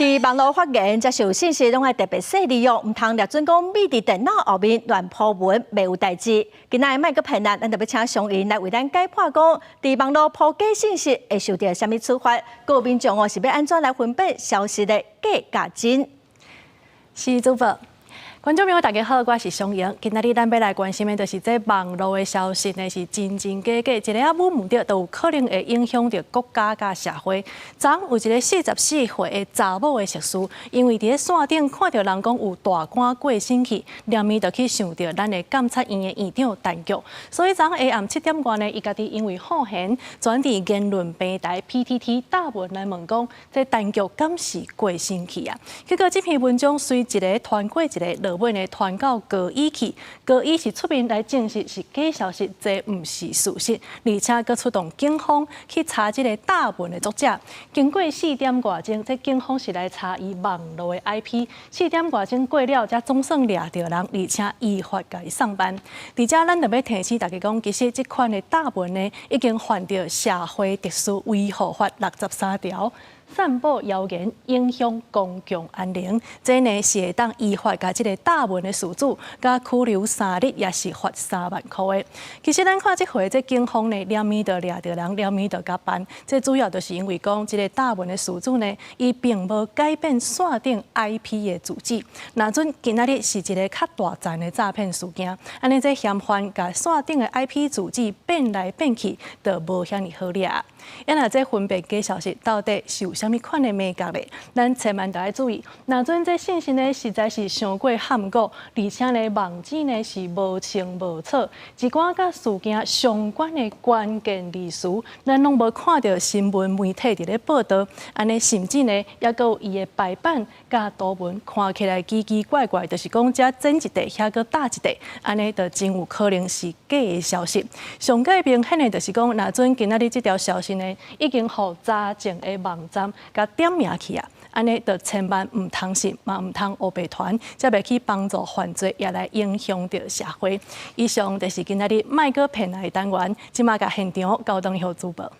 佇網路發言、接受信息，攏愛特別細膩哦，毋通掠準講覕佇電腦後面亂鋪文，袂有代誌。今仔日麥閣騙案，咱特別請松瑩來為咱解破講，佇網路鋪假信息會受著啥物處罰？閣有民眾哦是欲按怎來分辨消息的假佮真？是主播。觀眾朋友，大家好，我是松瑩。今仔日咱欲來關心的，就是這網路的消息呢，是真真假假，一个仔舞毋著，都有可能會影響著國家佮社會。昨昏有一个44歲的查某的熟士，因為佇咧線頂看著人講有大官過身去，連面就去想著咱的監察院的院長陳菊，所以昨昏下暗7點外呢，伊家己因為好閒，轉佇言論平台 PTT 貼文來問講，這陳菊敢是過身去啊？結果這篇文章隨一个傳過一个，落尾呢傳到高醫去，高醫是出面來證實是假消息，這毋是事實，而且閣出動警方去查這个貼文的作者。經過4點外鐘，這警方是來查伊網路的 IP。4點外鐘過了，才總算掠著人，而且依法共伊送辦。佇遮咱就欲提醒大家講，其實這款的貼文呢，已經犯著社會秩序維護法63條。散布謠言，影響公共安寧，這呢是會當依法共這个貼文的事主，共拘留3日，抑是罰3萬箍的。其實咱看這回這警方呢，連面就掠著人，連面就共辦。這主要就是因為講，這个貼文的事主呢，伊並無改變線頂 IP 的住址。若準今仔日是一个較大層的詐騙事件，按呢這嫌犯共線頂的 IP 住址變來變去，就無遐爾好掠。啊，若這分辨假消息到底是有啥物款的眉角咧？咱千萬著愛注意。若準這信息呢，實在是傷過含糊，而且呢網址呢是無清無楚，一寡佮事件相關的關鍵字詞，咱攏無看著新聞媒體佇咧報導。按呢，甚至呢，猶閣有伊的排版佮圖文看起來奇奇怪怪，就是講遮剪一塊，遐閣搭一塊，按呢就真有可能是假的消息。上蓋明顯的就是講，若準今仔日這條消息呢，已經予查證的網站共點名去啊，按呢就千萬毋通信，嘛毋通烏白傳，才袂去幫助犯罪，也來影響著社會。以上就是今仔日麥閣騙案的單元，這馬共現場交轉予主播。